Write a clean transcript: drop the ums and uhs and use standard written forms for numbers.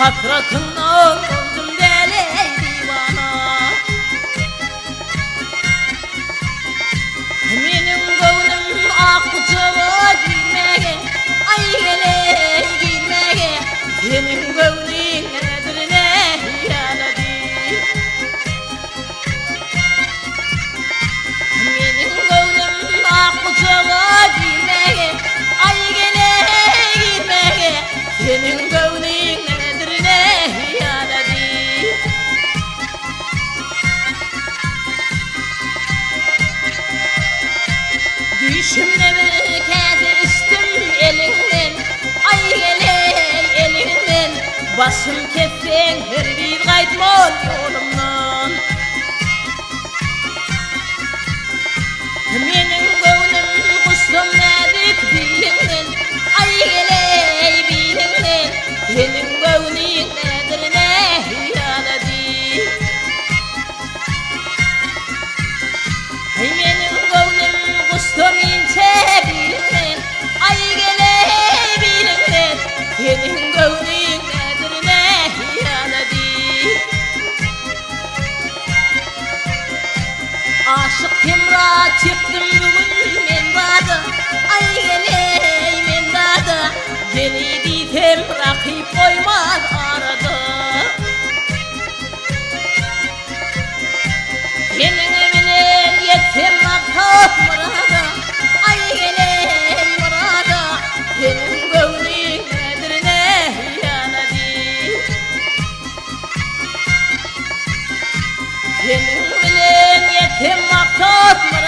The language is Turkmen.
Hasratyňdan boldum däli diwana. Meniň göwnüm ak gujaga girmäge, Aý geleý girmäge, Seniň göwnüň nedir näýanady? Meniň göwnüm ak gujaga girmäge, Aý geleý girmäge, Seniň göwnüň nedir näýanady? Düýşümde bir käse içdim eliňden, Aý geleý eliňden, Başym kesseň hergiz gaýtman ýolumdan. Meniň göwnüm guşsam näzik biliňden, Aý geleý biliňden, Seniň göwnüň nedir nähýalady? Aý meniň göwnüm guşsam inçe biliňden, Aý geleý biliňden, Seniň göwnüň nedir nähýalady? Aşyk Hemra çekdim bu gün men dada, Aý geleý men dada, Geleý diýsem rakyp goýmaz arada. Seniň bilen ýetsem maksat myrada, Aý geleý myrada, Seniň göwnüň nedir näýanady? Seniň bilen ýetsem maksat myrada.